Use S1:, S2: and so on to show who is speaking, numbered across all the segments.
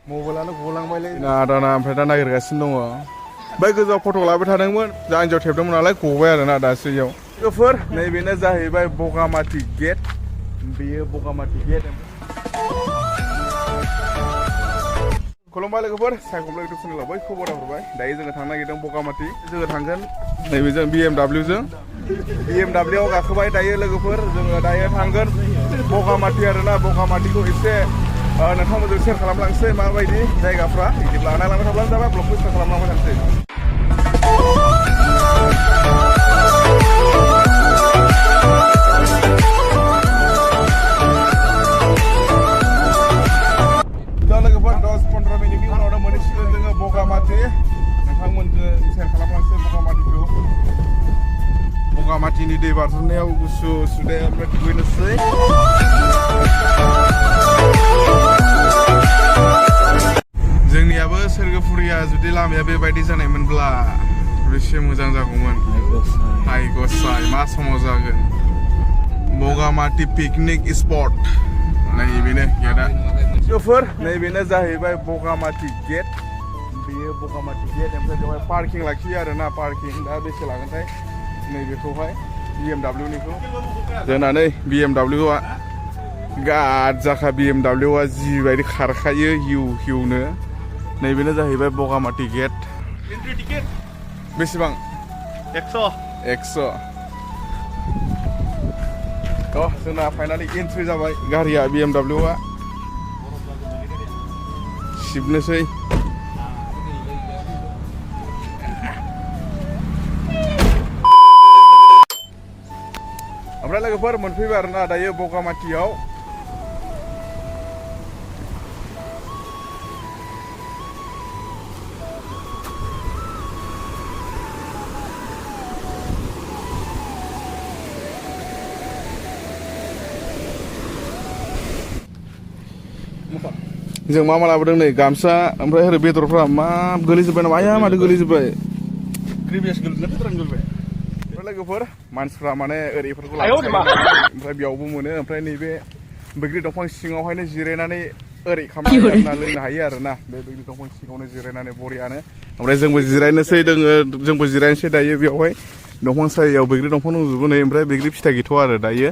S1: मबाइलानो गलांबायलै दाना ओमफ्राय दा नागिरगासिनो दङ बै गोजौआव फट' लाबाय थादोंमोन जान्जियाव थेबदोंमोन नालाय गबाय आरोना दासो इयाव लोगोफोर नैबेनो जाहैबाय बगामाथि गेट बेयो बगामाथि गेट खुलुमबाय लोगोफोर साइखं ब्लग इउटुब चेनेलाव बयखौबो बराय हरबाय दायो जोङो थांनो नागिरदों बगामाथि जोङो थांगोन नैबे जों BMW जों BMW आव गाखोबाय दायो लोगोफोर जोङो दायो थांगोन बगामाथि आरोना बगामाथिखौ एसे नोंथांमोनजों शेयार खालामलांसै माबायदि जायगाफ्रा बिदिब्ला नायलांबाय थाब्लानो जाबाय ब्लगखौ स्टार्ट खालामलांबाय थानोसै दा लोगोफोर 10-15 मिनिटनि उनावनो मोनहैसिगोन जोङो बगामाथि नोंथांमोनजों शेयार खालामलांसै बगामाथिखौ बगामाथिनि दै बाज्रुमनायाव गुसु सुदेम ओमफ्राय दुगैनोसै जोंनियाबो सोरगोफुरिया जुदि लामाया बेबायदि जानायमोनब्ला बेसे मोजां जागौमोन हाय गसाय मा समाव जागोन बगामाथि पिकनिक स्पट नैबेनो गेटआ लोगोफोर नैबेनो जाहैबाय बगामाथि गेट बेयो बगामाथि गेट ओमफ्राय बेवहाय पार्किं लाखियो आरोना पार्किं दा बेसे लागोनथाय नैबेखौहाय BMW निखौ जोंना नै BMW आ गाद जाखा BMW आ जिबायदि खारखायो हिउ हिउनो नैबेनो जाहैबाय बगामाथि गेट एन्ट्रि टिकेट बेसेबां 100 जोंना फाइनालि एन्ट्रि जाबाय गारिया BMW आ सिबनोसै ओमफ्राय लोगोफोर मोनफैबाय आरोना दायो बगामाथियाव जों मा लाबोदों नै गामसा ओमफ्राय ओरै बेदरफ्रा मा गोलैजोब्बाय नामा आया माथो गोलैजोब्बाय ग्रेभियास गोलैना बेदरानो गोलैबाय ओमफ्राय लोगोफोर मानसिफ्रा माने ओरैफोरखौ लाबोखायो ओमफ्राय बेयावबो मोनो ओमफ्राय नैबे बैग्रि दंफां सिङावहायनो जिरायनानै ओरै खामानि लोंनो हायो आरोना बे बैग्रि दंफां सिङावनो जिरायनानै बरियानो ओमफ्राय जोंबो जिरायनोसै जोंबो जिरायनोसै दायो बेवहाय दंफां सायायाव बैग्रि दंफां दंजोबो नै ओमफ्राय बैग्रि फिथाइ गैथ'आ आरो दायो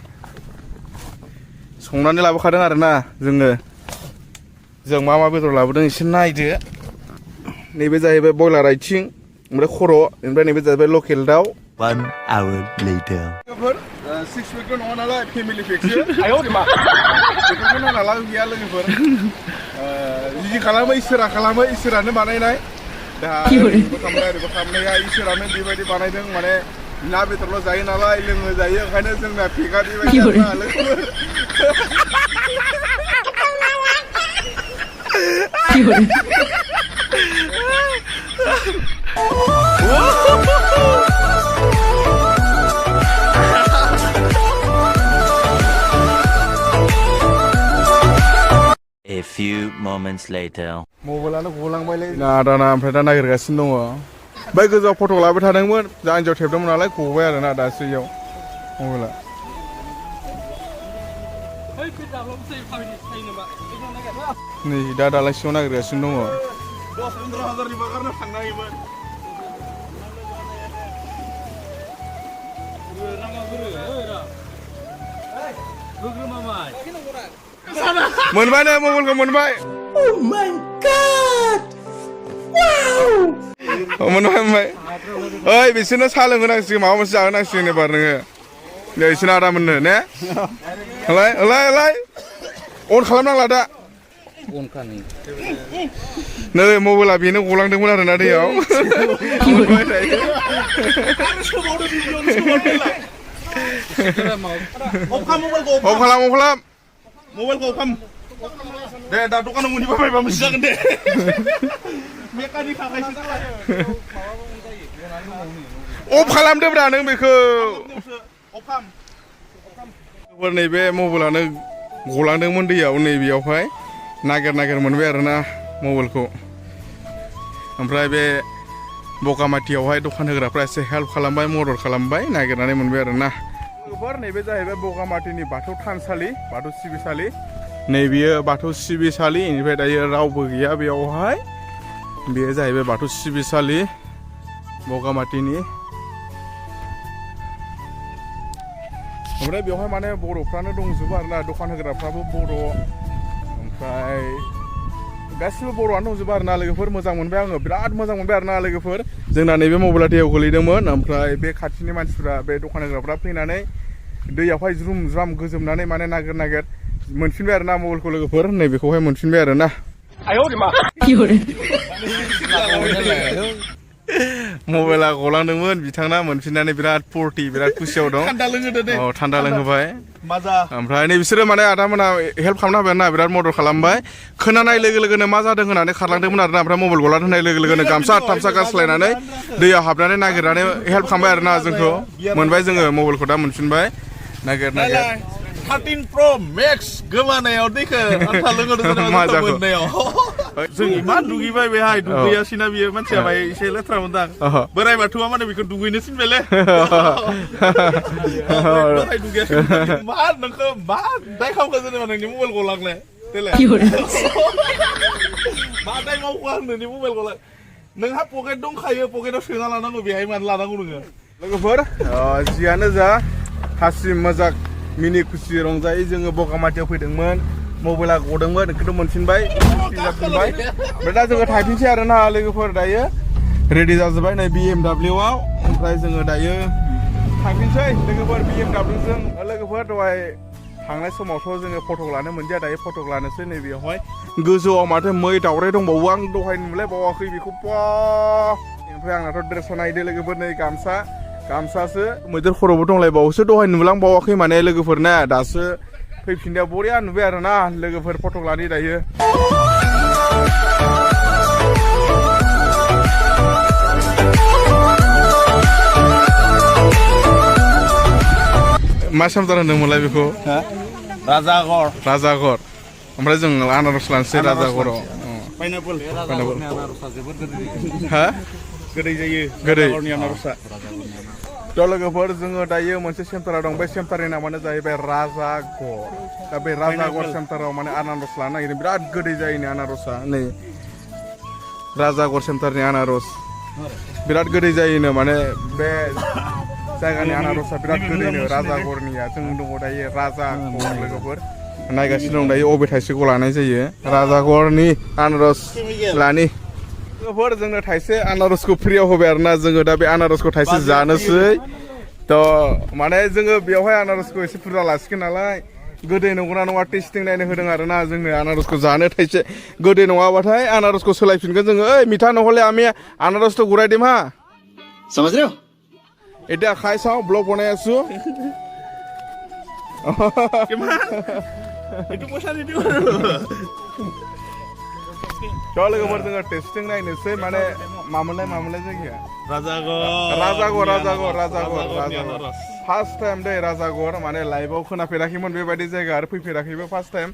S1: संनानै लाबोखादों आरोना जों मा बेदर लाबोदों एसे नायदो नैबे जाहैबाय बयलार आथिं ओमफ्राय खर' ओमफ्राय नैबे जाहैबाय लकेल दाउ
S2: 1 hour later
S1: 6 weekथ' नङा नालाय फेमिलि पेकसो बेफोरखौ नांला लाब गैया लोगोफोर जि खालामो इसोरानो बानायनाय दा ओरैबो खालामनाया इसोरानो बेबायदि बानायदों माने ना बेदरल' जायो नालाय लोङो जायो ओंखायनो जोंना पेकआ बेबायदि आरोना लोगोफोर
S2: A few moments later
S1: मबाइलानो गलांबायलै दाना ओमफ्राय दा नागिरगासिनो दङ बै गोजौआव फट' लाबाय थादोंमोन जान्जियाव थेबदोंमोन नालाय गबाय आरोना दासो इयाव मबाइला नै दा दालाय सिङाव नागिरगासिनो दङ 10-15 हाजारनि बागारनो थांनो हायोमोन मोनबाय ने मबाइलखौ मोनबाय
S2: Oh my god wow
S1: मोनबाय ओइ बिसोरनो साहा लोंहोनांसिगोन माबा मोनसे जाहोनांसिगोन एबार नोङो नै बिसोरनो आदा मोननो ने होलाय अन खालामनांला दा नै मबाइला बेनो गलांदोंमोन आरोना दैयाव अफ खालाम मबाइलखौ अफ खालाम दे दा दखानाव मोनहैबा बायबा मोनसे जागोन दे मेकानिक थाखायसो नालाय अफ खालामदोब्रा नों बेखौ नैबे मबाइलानो गलांदोंमोन दैयाव नैबेयावहाय नागिर मोनबाय आरोना मबाइलखौ ओमफ्राय बे बगामाथियावहाय दखान होग्राफ्रा एसे हेल्प खालामबाय मदद खालामबाय नागिरनानै मोनबाय आरोना नैबे जाहैबाय बगामाथिनि बाथौ थानसालि बाथौ सिबिसालि नैबेयो बाथौ सिबिसालि इनिफ्राय दायो रावबो गैया बेयावहाय बेयो जाहैबाय बाथौ सिबिसालि बगामातिनि ओमफ्राय बेवहाय माने बर'फ्रानो दंजोबो आरोना दखान होग्राफ्राबो बर' ओमफ्राय गासिबो बर'आनो दंजोबो आरोना लोगोफोर मोजां मोनबाय आङो बिराद मोजां मोनबाय आरोना लोगोफोर जोंना नैबे मबाइला दैयाव गोलैदोंमोन ओमफ्राय बे खाथिनि मानसिफ्रा बे दखान होग्राफ्रा फैनानै दैयावहाय ज्रुम ज्राम गोजोमनानै माने नागिर मोनफिनबाय आरोना मबाइलखौ लोगोफोर नैबेखौहाय मोनफिनबाय आरोना मबाइला गलांदोंमोन बिथांना मोनफिननानै बिराद फुरथि बिराद खुसियाव दं थान्दा लोंहोबाय ओमफ्राय नै बिसोरो माने आदामोना हेल्प खालामना होबाय आरोना बिराद मदद खालामबाय खोनानाय लोगो लोगोनो मा जादों होननानै खारलांदोंमोन आरोना ओमफ्राय मबाइल गलान होनाय लोगो लोगोनो गामसा थामसा गानस्लायनानै दैयाव हाबनानै नागिरनानै हेल्प खालामबाय आरोना जोंखौ मोनबाय जोङो मबाइलखौ दा मोनफिनबाय नागिर
S3: 13 Pro Max गोमानायाव दैखो आन्था लोंहोदों मोननायाव जों इमान दुगैबाय बेहाय दुगैयासैना बियो मानसिया बाय एसे लेथ्रा मोनदां बोराय बाथौआ माने बेखौ दुगैनो थिनबायलै बोराय दुगैयासै मा नोंखौ मा दाय खालामखो जेनेबा नोंनि मबाइल गलांलाय देलाय मा दाय मावखो आं नोंनि मबाइल गलां नोंहा पकेट दंखायो पकेटाव सोना लानांगौ बेहाय मानो लानांगौ नोङो
S1: लोगोफोर जियानो जा हासि मजाक मिनि खुसि रंजायै जोङो बगामातियाव फैदोंमोन मबाइला गदोंमोन बेखौथ' मोनफिनबाय ओमफ्राय दा जोङो थांफिनसै आरोना लोगोफोर दायो रेडि जाजोब्बाय नै BMW आव ओमफ्राय जोङो दायो थांफिनसै लोगोफोर BMW जों लोगोफोर दहाय थांनाय समावथ' जोङो फटक लानो मोनदिया दायो फटक लानोसै नैबेयावहाय गोजौआव माथो मै दावराय दंबावो आं दहाय नुलाय बावाखै बेखौ ओमफ्राय आंनाथ' ड्रेसआ नायदो लोगोफोर नै गामसासो मैदेर खर'बो दंलायबावोसो दहाय नुलांबावाखै माने लोगोफोरना दासो फैफिननायाव बरिया नुबाय आरोना लोगोफोर फटक लानि दायो मा सामजार होनदोंमोनलाय बेखौ राजागर ओमफ्राय जों आनारस लानोसै राजागराव
S3: पाइनापल
S1: हा
S3: गोदै जायो
S1: गोदै
S3: आनारसा
S1: थ' लोगोफोर जोङो दायो मोनसे सेन्टाराव दं बे सेन्टारनि नामानो जाहैबाय राजागर दा बे राजागर सेन्टाराव माने आनारस लानो नागिरदों बिराद गोदै जायोनो आनारसा नै राजागर सेन्टारनि आनारस बिराद गोदै जायोनो माने बे जायगानि आनारसा बिराद गोदैनो राजागरनिया जों दङ दायो राजागर लोगोफोर नायगासिनो दं दायो अबे थाइसेखौ लानाय जायो राजागरनि आनारस लानि लोगोफोर जोंनो थाइसे आनारसखौ फ्रियाव होबाय आरोना जोङो दा बे आनारसखौ थाइसे जानोसै थ' माने जोङो बेवहाय आनारसखौ एसे बुरजा लासिगोन नालाय गोदै नंगौना नङा टेस्टिं नायनो होदों आरोना जोंनो आनारसखौ जानो थाइसे गोदै नङाबाथाय आनारसखौ सोलायफिनगोन जोङो ओइ मिठा নহ'লে আমি আনারসটো ঘূৰাই দিম হা
S3: समझ रहे हो
S1: এতিয়া খাই চাওঁ ব্লগ বনাই আছো
S3: itu pulsa itu
S1: थ' लोगोफोर जोङो टेस्टिं नायनोसै माने मामोनलाय जायगाया राजागर फार्स्ट टाइम दे राजागर माने लाइभआव खोनाफेराखैमोन बेबायदि जायगा आरो फैफेराखैबो फार्स्ट टाइम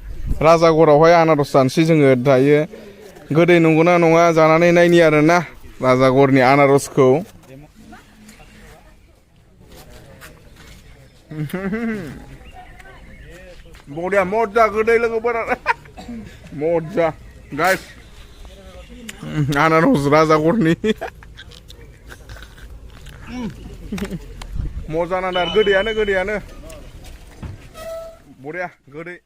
S1: राजागरावहाय आनारस जानोसै जोङो दायो गोदै नंगौना नङा जानानै नायनि आरोना राजागरनि आनारसखौ बरिया मजा गोदै लोगोफोर मजा गाइस आनारस राजागरनि मजा नांदों गोदैयानो बरिया गोदै